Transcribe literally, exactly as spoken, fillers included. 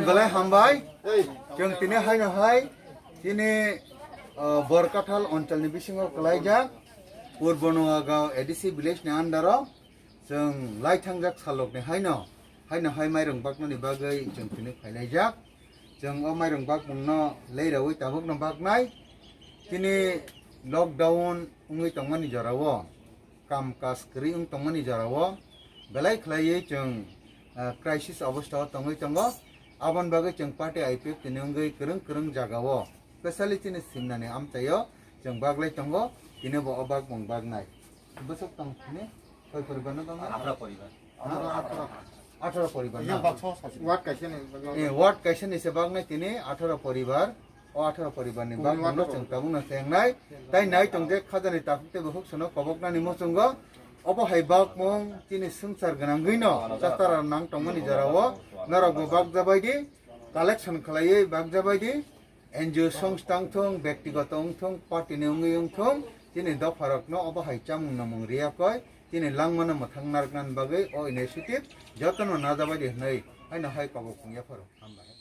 Belai hambai. Chwng tini haino hai chini, uh, Borkathal oncholni bisingo kwlaijak Purbo Noagaon A D C village ni under o chwng lai thangjak salokni haino, haino hai mairung baknani bagwi chwng tini phailaijak. Chwng o mairung bakmungno leiraui tabukno baknai. Chini lockdown wngwi tongmani jorao, kam kaj kwrwi wng tongmani jorao belai khlaiwi chwng, ah, crisis obostha o tongwi tongo. Aboni bagwi chwng party I P F T ni wngwi kwrwng kwrwng jagao, specially chini Simnani amchaio chwng baglai tongo, tini bo o bakmung baknai. Bwswk tong tini? Koi poribar no tong? Atharo poribar. Ha? Atharo poribar na? Ward kaisa ni bagwi. Eh, ward kaisa ni se baknai tini atharo poribar. O atharo poribar ni bakmung no chwng tabuk no chengnai. Tai nai tong je khajani takhuk tei bukhuk sono koboknani muchungo. Obo hai bakmung chini swngchar gwnangwi no chatara nang tongmani jorao norok bo bakjabai di, collection khlaiwi bakjabai di. N G O songstha wngthung, bektigoto wngthung, party ni wngwi wngthung, chini dopharokno obo hai chamung namung riyakoi, chini langmano mwthang narwknani bagwi o initiative jotono najabaidi hwnwi haino hai kobok wng yapharo. Hambai.